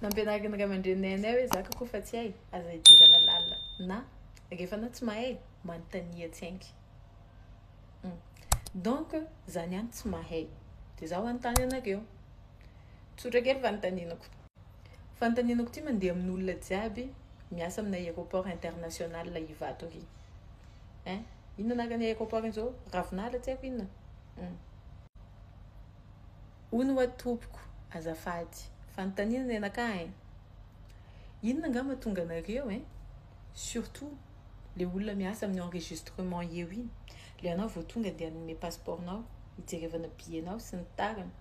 Nampianarina ray aman-dreninay anay hoe zaka koa fa tsy hay, aza idirana lalina na rehefa anao tsy mahay, manontania tsenky. Donc za niany tsy mahay de zaho anontany anareo. Tsotra kely fanontanianako. Fanontanianako ty mandeha amin'olona jiaby miasa amin'ny aéroport international Ivato ary. Hein? Inona anarany aéroport iny zao? Ravinala tsy haiko inona. Hono hoa tompoko, azafady. Fanontaniana ny anakahy hein. Inona angaha mahatonga anareo hein? Surtout le olona miasa amin'ny enregistrement eo iny. Le anao vao tonga dia hanome passeport-nao, hijerevana billet-nao sy ny tariny.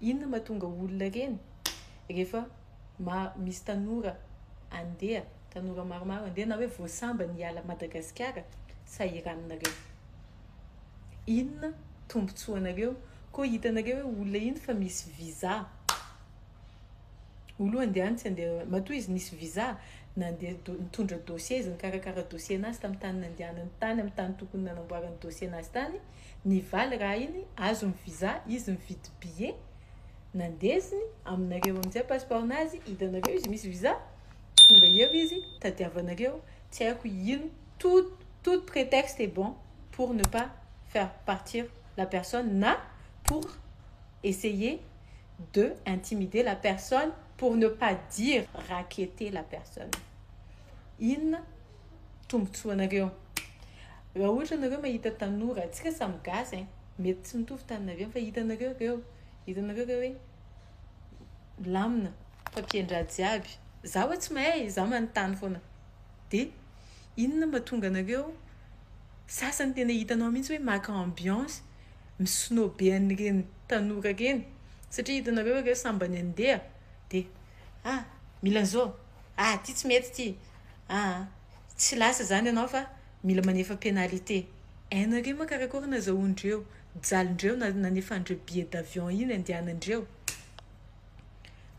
Inona mahatonga olona reny rehefa ma misy tanora andeha, tanora maromaro andeha na hoe vao sambany hiala Madagasikara, sahiranonareo. Inona tombotsoanareo koa hitanareo hoe olona iny fa misy visa. Olo andeha any tsy andeha matoa izy nisy visa nandeha nitondra dossier izy nikarakara dossier nazy tamin'ny tany nandehanany tany amin'ny tany tokony nanamboarany dossier nazy tany nivaly raha iny azo ny visa izy mividy billet nandesiny aminareo amin'izay passeport nazy hitanareo izy misy visa tonga eo izy tadiavanareo tsy haiko ino, tout prétexte est bon pour ne pas faire partir la personne na pour essayer de intimider la personne, pour ne pas dire racketter la personne. Inona tombotsoanareo raha ohatra nareo mahita tanora atsika samy gasy hein, mety tsy mitovy taninareo fa hitanareo reo, hitanareo reo hoe lamina papier-ndraha jiaby, za hoa tsy mahay, za manontany foana. De inona mahatonga anareo sasany tena hitanao mihitsy hoe maka ambiance misnobe an'ireny tanora ireny satria hitanareo hoe reo sambany andeha de ah mila an'izao, ah ty tsy mety ty, ah tsy lasa zany ianao fa mila manefa pénalité. Hainareo ma karakory nazahoan-dreo jalindreo na nanefandreo billet d'avion iny andehanandreo?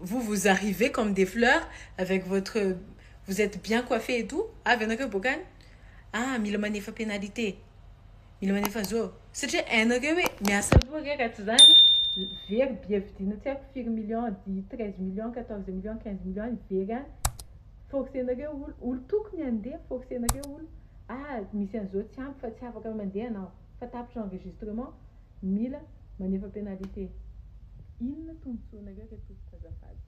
Vous, vous arrivez comme des fleurs avec votre, vous êtes bien coiffé et tout, avy anareo boaka any, ah mila manefa pénalité, mila manefa an'izao satria hainareo hoe miasa loha re raha tsy zany very billet vidina tsy haiko firy millions, dix, 13 millions, 14 millions, 15 millions ny very any. Forcenareo olo, olo tokony andeha forcenareo olo, ah misy an'izao tsy ampy fa tsy afaka mandeha anao fa tapitra enregistrement, mila manefa pénalité. Inona tombotsoanareo re tompoko azafady?